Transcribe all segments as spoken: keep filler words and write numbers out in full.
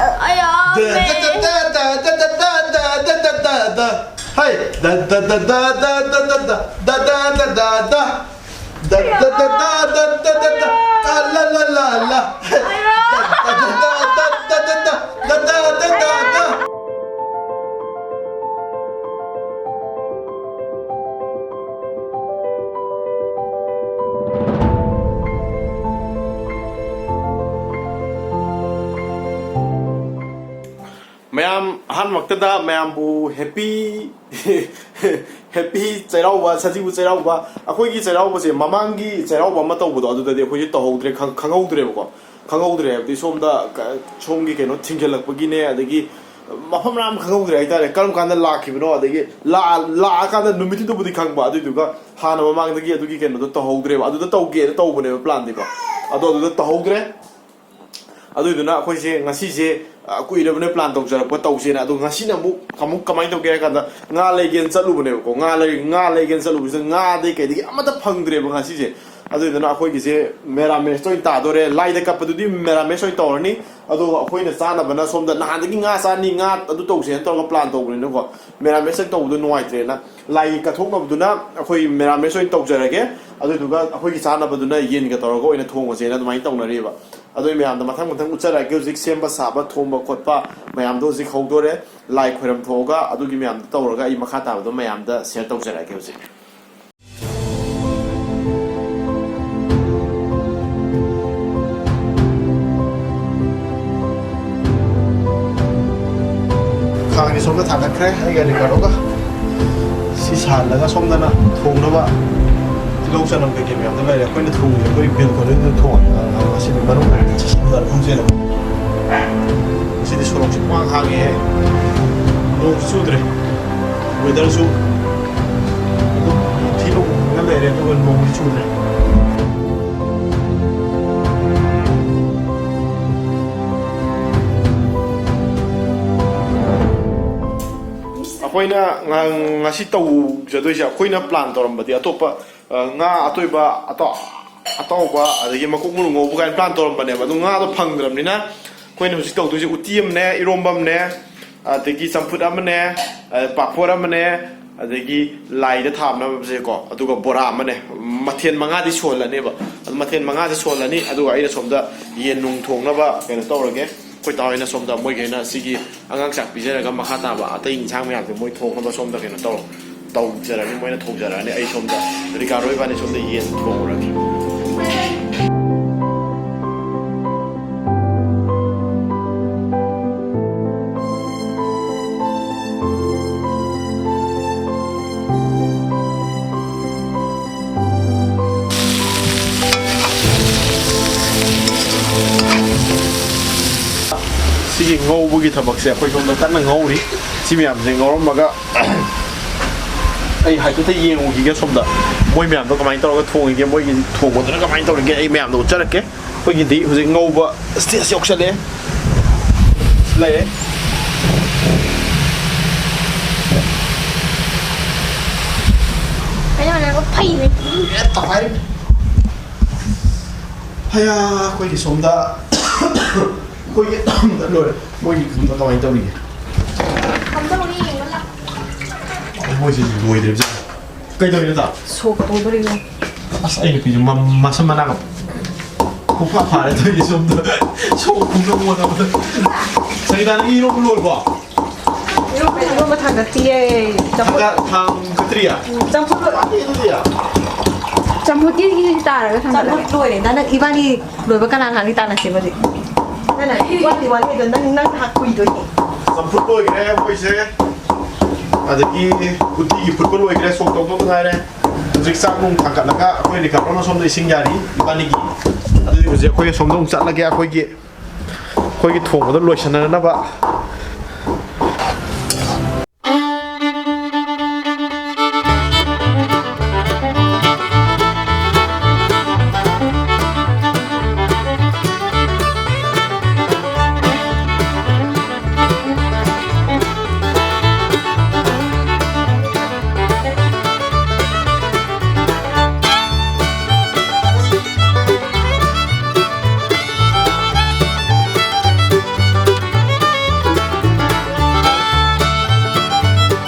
ꯑꯌꯥ, ꯗ, ꯗ, ꯗ, ꯃꯦ꯫ ꯗ, ꯗ, ꯗ, ꯗ, ꯗ, ꯗ, ꯗ, ꯗ, ꯗ, ꯗ꯫ ꯍꯩ, ꯗ, ꯗ, ꯗ, ꯗ, ꯗ, ꯗ, ꯗ, ꯗ, ꯗ, ꯗ꯫ ꯗ, ꯗ, ꯗ, ꯗ, ꯗ, ꯗ, ꯗ, ꯗ꯫ ꯑ, ꯂ, ꯂ, ꯂ, ꯂ꯫ ꯍꯩ, ꯑꯌꯥ꯫ ꯗ, ꯗ, ꯗ, ꯗ, ꯗ, ꯗ, ꯗ, ꯗ꯫ ꯃꯌꯥꯝ, ꯑꯍꯥꯟꯕꯃꯛꯇꯗ ꯃꯌꯥꯝꯕꯨ ꯍꯦꯄꯤ, ꯍꯦꯄꯤ ꯆꯩꯔꯥꯎꯕ, ꯁꯖꯤꯕꯨ ꯆꯩꯔꯥꯎꯕ꯫ ꯑꯩꯈꯣꯏꯒꯤ ꯆꯩꯔꯥꯎꯕꯁꯦ, ꯃꯃꯥꯡꯒꯤ ꯆꯩꯔꯥꯎꯕ ꯑꯃ ꯇꯧꯕꯗꯣ, ꯑꯗꯨꯗꯗꯤ ꯑꯩꯈꯣꯏꯁꯦ ꯇꯧꯍꯧꯗ꯭ꯔꯦ, ꯈꯪ-, ꯈꯪꯍꯧꯗ꯭ꯔꯦꯕꯀꯣ꯫ ꯈꯪꯍꯧꯗ꯭ꯔꯦ ꯍꯥꯏꯕꯗꯤ ꯁꯣꯝꯗ ꯀ-, ꯁꯣꯝꯒꯤ ꯀꯩꯅꯣ ꯊꯤꯡꯖꯤꯜꯂꯛꯄꯒꯤꯅꯦ, ꯑꯗꯒꯤ ꯃꯐꯝ ꯃꯔꯥꯡ ꯈꯪꯍꯧꯗ꯭ꯔꯦ ꯍꯥꯏꯇꯥꯔꯦ, ꯀꯔꯝ ꯀꯥꯟꯗ ꯂꯥꯛꯈꯤꯕꯅꯣ, ꯑꯗꯒꯤ ꯂꯥꯛ-, ꯂꯥꯛꯑꯀꯥꯟꯗ ꯅꯨꯃꯤꯠꯇꯨꯗꯕꯨꯗꯤ ꯈꯪꯕ, ꯑꯗꯨꯗꯨꯒ ꯍꯥꯟꯅ ꯃꯃꯥꯡꯗꯒꯤ ꯑꯗꯨꯒꯤ ꯀꯩꯅꯣꯗꯣ ꯇꯧꯍꯧꯗ꯭ꯔꯦꯕ꯫ ꯑꯗꯨꯗ ꯇꯧꯒꯦꯅ ꯇꯧꯕꯅꯦꯕ ꯄ꯭ꯂꯥꯟꯗꯤꯀꯣ, ꯑꯗꯣ ꯑꯗꯨꯗ ꯇꯧꯍꯧꯗ꯭ꯔꯦ꯫ ꯑꯗꯨꯏꯗꯨꯅ ꯑꯩꯈꯣꯏꯁꯦ ꯉꯁꯤꯁꯦ, ꯑ, ꯀꯨꯏꯔꯕꯅꯦ ꯄ꯭ꯂꯥꯟ ꯇꯧꯖꯔꯛꯄ ꯇꯧꯁꯦꯅ꯫ ꯑꯗꯣ ꯉꯁꯤꯅ ꯑꯃꯨꯛ, ꯑꯃꯨꯛ ꯀꯃꯥꯏꯅ ꯇꯧꯒꯦ ꯍꯥꯏ ꯀꯥꯟꯗ, ꯉꯥ ꯂꯩꯒꯦꯅ ꯆꯠꯂꯨꯕꯅꯦꯕꯀꯣ꯫ ꯉꯥ ꯂꯩ-, ꯉꯥ ꯂꯩꯒꯦꯅ ꯆꯠꯂꯨꯕꯁꯤꯗ ꯉꯥꯗꯩ ꯀꯩꯗꯒꯤ ꯑꯃꯠꯇ ꯐꯪꯗ꯭ꯔꯦꯕ ꯉꯁꯤꯁꯦ꯫ ꯑꯗꯨꯗꯨꯅ ꯑꯩꯈꯣꯏꯒꯤꯁꯦ ꯃꯦꯔꯥꯃꯦꯁꯇ ꯑꯣꯏꯅ ꯇꯥꯗꯣꯔꯦ꯫ ꯂꯥꯏꯗ ꯀꯠꯄꯗꯨꯗꯤ ꯃꯦꯔꯥꯃꯦꯁ ꯑꯣꯏꯅ ꯇꯧꯔꯅꯤ꯫ ꯑꯗꯨꯒ ꯑꯩꯈꯣꯏꯅ ꯆꯥꯅꯕꯅ ꯁꯣꯝꯗ ꯅꯍꯥꯟꯗꯒꯤ ꯉꯥ ꯆꯥꯅꯤ, ꯉꯥ ꯑꯗꯨ ꯇꯧꯁꯦꯅ ꯇꯧꯔꯒ ꯄ꯭ꯂꯥꯟ ꯇꯧꯕꯅꯤꯅꯀꯣ, ꯃꯦꯔꯥꯃꯦꯁ ꯑꯣꯏꯅ ꯇꯧꯕꯗꯣ ꯅꯨꯡꯉꯥꯏꯇ꯭ꯔꯦꯅ, ꯂꯥꯏꯒꯤ ꯀꯠꯊꯣꯛꯅꯕꯗꯨꯅ ꯑꯩꯈꯣꯏ ꯃꯦꯔꯥꯃꯦꯁ ꯑꯣꯏꯅ ꯇꯧꯖꯔꯒꯦ꯫ ꯑꯗꯨꯗꯨꯒ ꯑꯩꯈꯣꯏꯒꯤ ꯆꯥꯅꯕꯗꯨꯅ ꯌꯦꯟꯒ ꯇꯧꯔꯒ ꯑꯣꯏꯅ ꯊꯣꯡꯉꯁꯦꯅ ꯑꯗꯨꯃꯥꯏꯅ ꯇꯧꯅꯔꯤꯕ꯫ ꯑꯗꯨ ꯑꯩ ꯃꯌꯥꯝꯗ ꯃꯊꯪ ꯃꯊꯪ ꯎꯠꯆꯔꯛꯑꯒꯦ꯫ ꯍꯧꯖꯤꯛ ꯁꯦꯝꯕ ꯁꯥꯕ, ꯊꯣꯡꯕ ꯈꯣꯠꯄ ꯃꯌꯥꯝꯗꯣ ꯍꯧꯖꯤꯛ ꯍꯧꯗꯣꯔꯦ꯫ ꯂꯥꯏ ꯈꯣꯏꯔꯝ ꯊꯣꯛꯑꯒ ꯑꯗꯨꯒꯤ ꯃꯌꯥꯝꯗꯣ ꯇꯧꯔꯒ ꯑꯩ ꯃꯈꯥ ꯇꯥꯕꯗꯣ ꯃꯌꯥꯝꯗ ꯁꯤꯌꯔ ꯇꯧꯖꯔꯛꯑꯒꯦ ꯍꯧꯖꯤꯛ꯫ ꯈꯥꯡꯁꯦ ꯁꯣꯝꯗ ꯊꯥꯡꯒꯠꯈ꯭ꯔꯦ ꯑꯩꯒ ꯔꯤꯀꯥꯔꯗꯣꯒ꯫ ꯁꯤ ꯁꯥꯍꯜꯂꯒ ꯁꯣꯝꯗꯅ ꯊꯣꯡꯅꯕ ꯇꯤꯜꯍꯧ ꯆꯅꯝ ꯀꯩꯀꯩ ꯃꯌꯥꯝꯗꯣ ꯂꯩꯔꯦ꯫ ꯑꯩꯈꯣꯏꯅ ꯊꯣꯡꯉꯤꯁꯦ ꯑꯩꯈꯣꯏ ꯕꯦꯜꯀꯣꯅꯤꯗꯨꯗ ꯊꯣꯡꯉꯦ꯫ ꯑ, ꯉꯁꯤꯗꯤ ꯃꯅꯨꯡ ꯆꯠꯁꯤꯜꯂꯒ ꯊꯣꯡꯁꯦꯅ꯫ ꯉꯁꯤꯗꯤ ꯁꯣꯔꯣꯛꯁꯦ ꯄꯨꯡꯍꯥꯡ ꯍꯥꯡꯉꯦ꯫ ꯅꯣꯡꯁꯨ ꯆꯨꯗ꯭ꯔꯦ꯫ ꯋꯦꯗꯔꯁꯨ ꯑꯗꯨꯝ ꯊꯤ ꯅꯣꯡꯃꯪꯉꯒ ꯂꯩꯔꯦ, ꯑꯗꯨꯒ ꯅꯣꯡꯗꯤ ꯆꯨꯗ꯭ꯔꯦ꯫ ꯑꯩꯈꯣꯏꯅ ꯉ-, ꯉꯁꯤ ꯇꯧꯖꯗꯣꯏꯁꯦ, ꯑꯩꯈꯣꯏꯅ ꯄ꯭ꯂꯥꯟ ꯇꯧꯔꯝꯕꯗꯤ ꯑꯇꯣꯞꯄ, ꯑ, ꯉꯥ ꯑꯇꯣꯏꯕ, ꯑꯇꯥꯎ-, ꯑꯇꯥꯎꯕ, ꯑꯗꯒꯤ ꯃꯀꯣꯛ ꯃꯔꯨ ꯉꯧꯕ ꯀꯥꯏꯅ ꯄ꯭ꯂꯥꯟ ꯇꯧꯔꯝꯕꯅꯦꯕ꯫ ꯑꯗꯣ ꯉꯥꯗꯣ ꯐꯪꯗ꯭ꯔꯕꯅꯤꯅ ꯑꯩꯈꯣꯏꯅ ꯍꯧꯖꯤꯛ ꯇꯧꯗꯣꯏꯁꯦ ꯎꯇꯤ ꯑꯃꯅꯦ, ꯏꯔꯣꯝꯕ ꯑꯃꯅꯦ, ꯑꯗꯒꯤ ꯆꯝꯐꯨꯠ ꯑꯃꯅꯦ, ꯑ, ꯄꯥꯐꯣꯔ ꯑꯃꯅꯦ, ꯑꯗꯒꯤ ꯂꯥꯏꯗ ꯊꯥꯅꯕꯁꯦꯀꯣ, ꯑꯗꯨꯒ ꯕꯣꯔꯥ ꯑꯃꯅꯦ꯫ ꯃꯊꯦꯜ ꯃꯉꯥꯗꯤ ꯁꯣꯜꯂꯅꯦꯕ꯫ ꯑꯗꯨ ꯃꯊꯦꯜ ꯃꯉꯥꯗꯤ ꯁꯣꯜꯂꯅꯤ, ꯑꯗꯨꯒ ꯑꯩꯅ ꯁꯣꯝꯗ ꯌꯦꯟ ꯅꯨꯡ ꯊꯣꯡꯅꯕ ꯀꯩꯅꯣ ꯇꯧꯔꯒꯦ꯫ ꯑꯩꯈꯣꯏ ꯇꯥ ꯍꯣꯏꯅ ꯁꯣꯝꯗ ꯃꯣꯏꯒꯩꯅ ꯁꯤꯒꯤ ꯑꯉꯥꯡ ꯆꯥꯛ ꯄꯤꯖꯔꯒ ꯃꯈꯥ ꯇꯥꯕ ꯑꯇꯩ ꯏꯟꯁꯥꯡ ꯃꯌꯥꯝꯁꯦ ꯃꯣꯏ ꯊꯣꯡꯅꯕ ꯁꯣꯝꯗ ꯀꯩꯅꯣ ꯇꯧꯔꯣ꯫ ꯇꯧꯖꯔꯅꯤ, ꯃꯣꯏꯅ ꯊꯣꯡꯖꯔꯛꯑꯅꯤ꯫ ꯑꯩ ꯁꯣꯝꯗ, ꯔꯤꯀꯥꯔꯗꯣ ꯏꯕꯥꯅꯤ ꯁꯣꯝꯗ ꯌꯦꯟ ꯊꯣꯡꯉꯨꯔꯒꯦ꯫ ꯁꯤꯒꯤ ꯉꯧꯕꯒꯤ ꯊꯕꯛꯁꯦ ꯑꯩꯈꯣꯏ ꯁꯣꯝꯗ ꯀꯟꯅ ꯉꯧꯔꯤ꯫ ꯁꯤ ꯃꯌꯥꯝꯁꯦ ꯉꯧꯔꯝꯃꯒ ꯑꯩ ꯍꯥꯏꯐꯦꯠꯇ ꯌꯦꯡꯉꯨꯈꯤꯒꯦ ꯁꯣꯝꯗ, ꯃꯣꯏ ꯃꯌꯥꯝꯗꯣ ꯀꯃꯥꯏꯅ ꯇꯧꯔꯒ ꯊꯣꯡꯉꯤꯒꯦ, ꯃꯣꯏꯒꯤ ꯊꯣꯡꯕꯗꯨꯅ ꯀꯃꯥꯏꯅ ꯇꯧꯔꯤꯒꯦ, ꯑꯩ ꯃꯌꯥꯝꯗꯣ ꯎꯠꯆꯔꯛꯀꯦ꯫ ꯑꯩꯈꯣꯏꯒꯤꯗꯤ ꯍꯧꯖꯤꯛ ꯉꯧꯕ ꯁ꯭ꯇꯦꯖ ꯌꯧꯁꯜꯂꯛꯑꯦ꯫ ꯂꯩꯔꯦ꯫ ꯀꯩꯅꯣ ꯅꯪ ꯐꯩꯅꯦ꯫ ꯑꯦ, ꯇꯥꯏ꯫ ꯍꯌꯥ, ꯑꯩꯈꯣꯏꯒꯤ ꯁꯣꯝꯗ, ꯑꯩꯈꯣꯏꯒꯤ ꯂꯣꯏꯔꯦ꯫ ꯃꯣꯏꯒꯤ ꯁꯣꯝꯗ ꯀꯃꯥꯏꯅ ꯇꯧꯔꯤꯒꯦ? ꯀꯝꯗꯧꯔꯤ ꯌꯦꯡꯉꯣ ꯂꯥꯎ꯫ ꯃꯣꯏꯁꯦ ꯂꯣꯏꯗ꯭ꯔꯤꯕꯖꯥꯠꯅꯤ꯫ ꯀꯩꯗꯧꯔꯤꯅꯣ, ꯇꯥ? ꯁꯣꯛ ꯇꯧꯗꯣꯔꯤꯅꯣ꯫ ꯑꯁ, ꯑꯩ ꯅꯨꯄꯤꯁꯦ ꯃ-, ꯃꯁꯝ ꯃꯅꯥꯒ ꯄꯨꯡꯐꯥ ꯐꯥꯔꯦ ꯇꯧꯔꯤꯁꯦ ꯁꯣꯝꯗ꯫ ꯁꯣꯛ ꯐꯨꯕ ꯍꯣꯠꯅꯕꯗ꯫ ꯁꯪꯒꯤꯇꯥ, ꯅꯪꯒꯤ ꯏꯔꯣꯟꯕ ꯂꯣꯏꯔꯕꯣ? ꯏꯔꯣꯟꯕ, ꯏꯔꯣꯟꯕ ꯊꯥꯡꯒꯠꯇꯤꯌꯦ꯫ ꯆꯝꯐꯨꯠ꯫ ꯊꯥꯡꯒꯠ-, ꯊꯥꯡꯒꯠꯇ꯭ꯔꯤꯌꯦ? ꯎꯝ, ꯆꯝꯐꯨꯠ꯫ ꯋꯥꯠꯂꯤ ꯑꯗꯨꯗꯤ꯫ ꯆꯝꯐꯨꯠꯀꯤ ꯇꯥꯔꯒ ꯊꯥꯡꯒꯠꯂꯒꯦ꯫ ꯆꯝꯐꯨꯠ ꯂꯣꯏꯔꯦ꯫ ꯅꯪ ꯏꯕꯥꯅꯤ ꯂꯣꯏꯕ ꯀꯅꯥ ꯀꯅꯥꯒꯤ ꯇꯥꯟꯅꯁꯦꯕ ꯍꯧꯖꯤꯛ? ꯅꯪꯅ ꯋꯥꯠꯂꯤ ꯋꯥꯠꯂꯤ ꯑꯗꯣ ꯅꯪ, ꯅꯪ ꯉꯥꯏꯍꯥꯛ ꯀꯨꯏꯗꯣꯏꯅꯦ꯫ ꯆꯝꯐꯨꯠ ꯂꯣꯏꯈ꯭ꯔꯦ ꯃꯣꯏꯁꯦ꯫ ꯑꯗꯒꯤ ꯎꯇꯤꯒꯤ ꯐꯨꯠꯄ ꯂꯣꯏꯈ꯭ꯔꯦ, ꯁꯣꯛ ꯇꯧꯗꯧꯗ ꯉꯥꯏꯔꯦ꯫ ꯍꯧꯖꯤꯛ ꯆꯥꯛ ꯅꯨꯡ ꯊꯥꯡꯒꯠꯂꯒ ꯑꯩꯈꯣꯏ ꯔꯤꯀꯥꯔꯗꯣꯅ ꯁꯣꯝꯗ ꯏꯁꯤꯡ ꯌꯥꯔꯤ ꯏꯕꯥꯅꯤꯒꯤ꯫ ꯑꯗꯨꯗꯤ ꯍꯧꯖꯤꯛ ꯑꯩꯈꯣꯏ ꯑꯁꯣꯝꯗ ꯑꯃꯨꯛ ꯆꯠꯂꯒꯦ꯫ ꯑꯩꯈꯣꯏꯒꯤ, ꯑꯩꯈꯣꯏꯒꯤ ꯊꯣꯡꯕꯗꯣ ꯂꯣꯏꯁꯤꯟꯅꯅꯕ꯫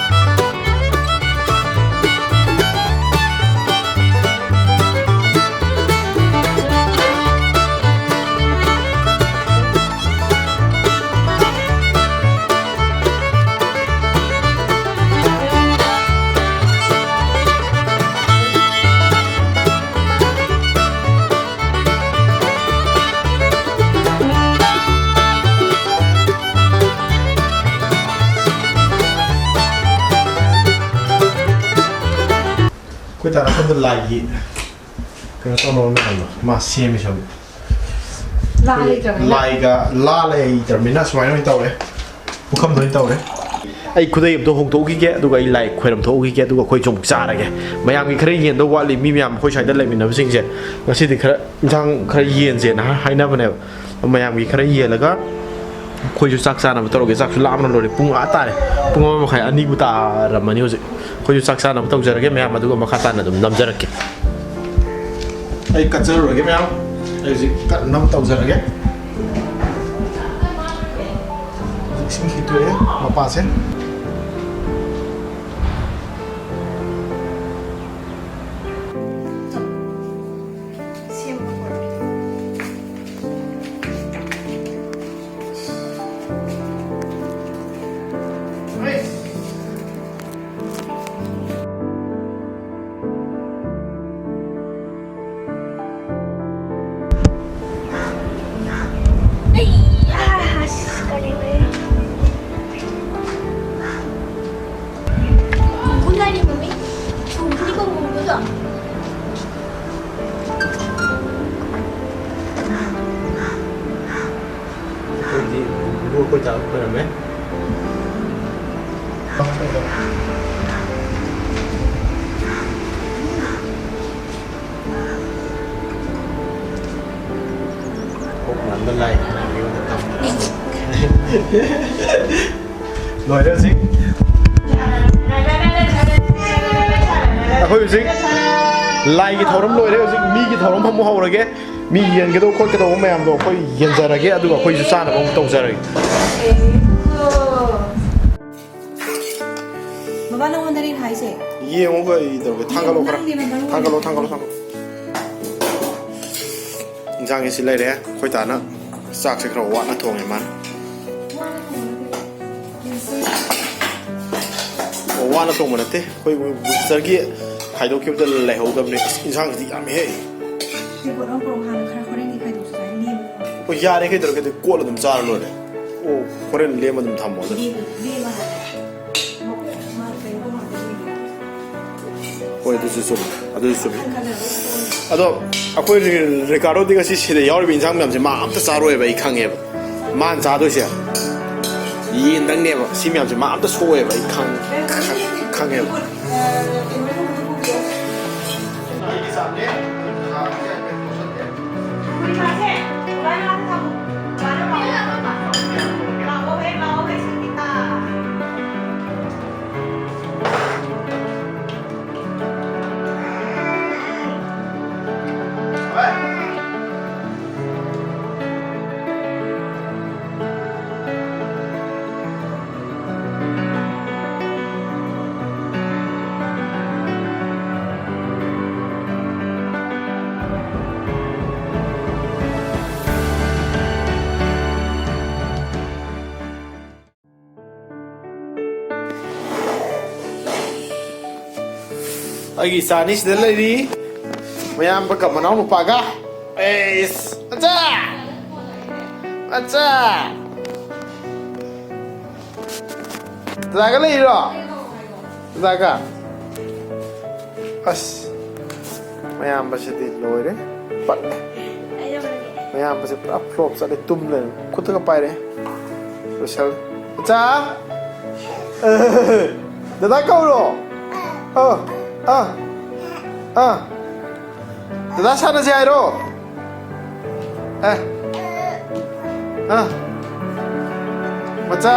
ꯇꯥꯔꯛꯄꯗ ꯂꯥꯏꯒꯤ ꯀꯩꯅꯣ ꯇꯧꯅꯕ ꯃꯌꯥꯝꯗꯣ ꯃꯥ ꯁꯦꯝꯃꯤ ꯁꯣꯝꯗ꯫ ꯂꯥ ꯂꯩꯇ꯭ꯔꯕꯅꯤꯅ꯫ ꯂꯥꯏꯒ ꯂꯥ ꯂꯩꯇ꯭ꯔꯕꯅꯤꯅ ꯁꯨꯃꯥꯏꯅ ꯑꯣꯏꯅ ꯇꯧꯔꯦ꯫ ꯄꯨꯈꯝꯗ ꯑꯣꯏꯅ ꯇꯧꯔꯦ꯫ ꯑꯩ ꯈꯨꯗꯩ ꯑꯝꯇ ꯍꯣꯡꯗꯣꯛꯎꯈꯤꯒꯦ, ꯑꯗꯨꯒ ꯑꯩ ꯂꯥꯏ ꯈꯣꯏꯔꯝ ꯊꯣꯛꯎꯈꯤꯒꯦ, ꯑꯗꯨꯒ ꯑꯩꯈꯣꯏꯁꯨ ꯑꯃꯨꯛ ꯆꯥꯔꯒꯦ꯫ ꯃꯌꯥꯝꯒꯤ ꯈꯔ ꯌꯦꯟꯗꯧ ꯋꯥꯠꯂꯤ꯫ ꯃꯤ ꯃꯌꯥꯝ ꯑꯩꯈꯣꯏ ꯁ꯭ꯋꯥꯏꯗ ꯂꯩꯃꯤꯟꯅꯕꯁꯤꯡꯁꯦ ꯉꯁꯤꯗꯤ ꯈꯔ ꯏꯟꯁꯥꯡ ꯈꯔ ꯌꯦꯟꯁꯦꯅ ꯍꯥꯏꯅꯕꯅꯦꯕ꯫ ꯃꯌꯥꯝꯒꯤ ꯈꯔ ꯌꯦꯜꯂꯒ ꯑꯩꯈꯣꯏꯁꯨ ꯆꯥꯛ ꯆꯥꯅꯕ ꯇꯧꯔꯒꯦ꯫ ꯆꯥꯛꯁꯨ ꯂꯥꯝꯅ ꯂꯣꯏꯔꯦ꯫ ꯄꯨꯡ ꯑꯥ ꯇꯥꯔꯦ꯫ ꯄꯨꯡ ꯑꯃ ꯃꯈꯥꯏ, ꯑꯅꯤꯕꯨ ꯇꯥꯔꯝꯃꯅꯤ ꯍꯧꯖꯤꯛ꯫ ꯑꯩꯈꯣꯏꯁꯨ ꯆꯥꯛ ꯆꯥꯅꯕ ꯇꯧꯖꯔꯒꯦ꯫ ꯃꯌꯥꯝ ꯑꯗꯨꯒ ꯃꯈꯥ ꯇꯥꯅ ꯑꯗꯨꯝ ꯅꯝꯖꯔꯛꯀꯦ꯫ ꯑꯩ ꯀꯠꯆꯔꯨꯔꯒꯦ ꯃꯌꯥꯝ꯫ ꯑꯩ ꯍꯧꯖꯤꯛ ꯀꯠꯅꯕ ꯇꯧꯖꯔꯒꯦ꯫ ꯍꯧꯖꯤꯛ ꯏꯁꯤꯡ ꯈꯤꯛꯇꯣꯛꯑꯦ ꯃꯄꯥꯁꯦ꯫ ꯑꯩꯈꯣꯏꯗꯤ ꯄꯨꯄꯨ ꯑꯩꯈꯣꯏ ꯆꯥꯛ ꯂꯣꯏꯔꯝꯃꯦ꯫ ꯀꯣꯛ ꯉꯥꯟꯕ ꯂꯥꯏ ꯃꯤꯉꯣꯟꯗ ꯇꯝꯕ꯫ ꯂꯣꯏꯔꯦ ꯍꯧꯖꯤꯛ꯫ ꯑꯩꯈꯣꯏ ꯍꯧꯖꯤꯛ ꯂꯥꯏꯒꯤ ꯊꯧꯔꯝ ꯂꯣꯏꯔꯦ꯫ ꯍꯧꯖꯤꯛ ꯃꯤꯒꯤ ꯊꯧꯔꯝ ꯑꯃꯨꯛ ꯍꯧꯔꯒꯦ꯫ ꯃꯤ ꯌꯦꯟꯒꯗꯧꯕ ꯈꯣꯠꯀꯗꯧꯕ ꯃꯌꯥꯝꯗꯣ ꯑꯩꯈꯣꯏ ꯌꯦꯟꯖꯔꯒꯦ, ꯑꯗꯨꯒ ꯑꯩꯈꯣꯏꯁꯨ ꯆꯥꯅꯕ ꯑꯃꯨꯛ ꯇꯧꯖꯔꯒꯦ꯫ ꯕꯕꯥ, ꯅꯉꯣꯟꯗꯅꯦ ꯑꯩꯅ ꯍꯥꯏꯁꯦ꯫ ꯌꯦꯡꯉꯨ ꯀꯩ ꯇꯧꯔꯒꯦ? ꯊꯥꯡꯒꯠꯂꯣ ꯈꯔ꯫ ꯅꯪꯅꯦꯕ ꯃꯔꯨ ꯊꯥꯡꯒꯠꯂꯣ, ꯑꯣꯏꯅ꯫ ꯊꯥꯡꯒꯠꯂꯣ, ꯊꯥꯡꯒꯠꯂꯣ꯫ ꯏꯟꯁꯥꯡꯁꯦ ꯁꯤ ꯂꯩꯔꯦ꯫ ꯑꯩꯈꯣꯏ ꯇꯥꯅ ꯆꯥꯛꯁꯦ ꯈꯔ ꯋꯥꯠꯅ ꯊꯣꯡꯉꯦ ꯃꯥꯅ꯫ ꯑꯣ, ꯋꯥꯅ ꯊꯣꯡꯕ ꯅꯠꯇꯦ꯫ ꯑꯩꯈꯣꯏ ꯕꯨꯁꯇꯔꯒꯤ ꯈꯥꯏꯗꯣꯛꯈꯤꯕꯗ ꯂꯩꯍꯧꯗꯕꯅꯦ꯫ ꯑꯁ, ꯏꯟꯁꯥꯡꯁꯤꯗꯤ ꯌꯥꯝꯃꯤꯍꯦ꯫ ꯁꯤ ꯄꯣꯠ ꯑꯃ ꯄꯨꯔꯛꯑꯣ ꯍꯥꯟꯅ ꯈꯔ ꯍꯣꯔꯦꯟꯒꯤ ꯈꯥꯏꯗꯣꯛꯁꯤ ꯍꯥꯏꯅ ꯂꯦꯝꯕꯗꯣ꯫ ꯍꯣꯏ, ꯌꯥꯔꯦ, ꯀꯩꯗꯧꯔꯒꯦ? ꯑꯗꯨ ꯀꯣꯠꯂ ꯑꯗꯨꯝ ꯆꯥꯔ ꯂꯣꯏꯔꯦ꯫ ꯑꯣ, ꯍꯣꯔꯦꯟ ꯂꯦꯝꯃ ꯑꯗꯨꯝ ꯊꯝꯃꯣ ꯑꯗꯨ꯫ ꯂꯦꯝꯃ ꯍꯥꯏꯕ꯫ ꯃꯀꯨ ꯑꯃ ꯀꯩꯅꯣ ꯇꯧꯍꯟꯗꯣꯏꯅꯦ꯫ ꯍꯣꯏ, ꯑꯗꯨꯁꯨ ꯆꯨꯝꯃꯤ, ꯑꯗꯨꯁꯨ ꯆꯨꯝꯃꯤ꯫ ꯑꯗꯣ ꯑꯩꯈꯣꯏ ꯔꯤ-, ꯔꯤꯀꯥꯔꯗꯣꯗꯤ ꯉꯁꯤ ꯁꯤꯗ ꯌꯥꯎꯔꯤꯕ ꯏꯟꯁꯥꯡ ꯃꯌꯥꯝꯁꯦ ꯃꯥ ꯑꯝꯇ ꯆꯥꯔꯣꯏꯕ, ꯑꯩ ꯈꯪꯉꯦꯕ꯫ ꯃꯥꯅ ꯆꯥꯗꯣꯏꯁꯦ ꯌꯦꯟꯗꯪꯅꯦꯕ꯫ ꯁꯤ ꯃꯌꯥꯝꯁꯦ ꯃꯥ ꯑꯝꯇ ꯁꯣꯛꯑꯣꯏꯕ, ꯑꯩ ꯈꯪ-, ꯈꯪ-, ꯈꯪꯉꯦꯕ꯫ ꯑꯩꯒꯤ ꯏꯆꯥ ꯑꯅꯤꯁꯤꯗ ꯂꯩꯔꯤ, ꯃꯌꯥꯝꯕꯒ ꯃꯅꯥꯎ ꯅꯨꯄꯥꯒ꯫ ꯑꯦꯁ, ꯃꯆꯥ! ꯃꯆꯥ! ꯗꯗꯥꯒ ꯂꯩꯔꯤꯔꯣ? ꯗꯗꯥꯒ? ꯑꯁ, ꯃꯌꯥꯝꯕꯁꯤꯗꯤ ꯂꯣꯏꯔꯦ, ꯄꯠꯂꯦ꯫ ꯃꯌꯥꯝꯕꯁꯦ ꯄꯨꯔꯥ ꯐ꯭ꯂꯣꯞ ꯆꯠꯂꯦ, ꯇꯨꯝ ꯂꯩꯔꯦ, ꯈꯨꯠꯇꯒ ꯄꯥꯏꯔꯦ꯫ ꯂꯣꯏꯁꯜꯂꯦ꯫ ꯏꯆꯥ! ꯗꯗꯥ ꯀꯧꯔꯣ? ꯑ, ꯑ, ꯑ꯫ ꯗꯗꯥ ꯁꯥꯟꯅꯁꯦ ꯍꯥꯏꯔꯣ? ꯑꯦ꯫ ꯑ꯫ ꯃꯆꯥ꯫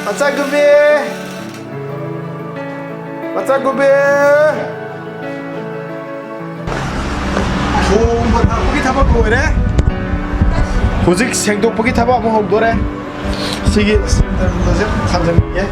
ꯃꯆꯥ ꯒꯨꯕꯤ꯫ ꯃꯆꯥ ꯒꯨꯕꯤ꯫ ꯊꯣꯡꯕ ꯊꯥꯛꯄꯒꯤ ꯊꯕꯛ ꯂꯣꯏꯔꯦ꯫ ꯍꯧꯖꯤꯛ ꯁꯦꯡꯗꯣꯛꯄꯒꯤ ꯊꯕꯛ ꯑꯃꯨꯛ ꯍꯧꯗꯣꯔꯦ꯫ ꯁꯤꯒꯤ ꯁꯦꯟꯇꯔꯒꯨꯝꯕꯁꯦ ꯊꯥꯖꯤꯟꯒꯦ꯫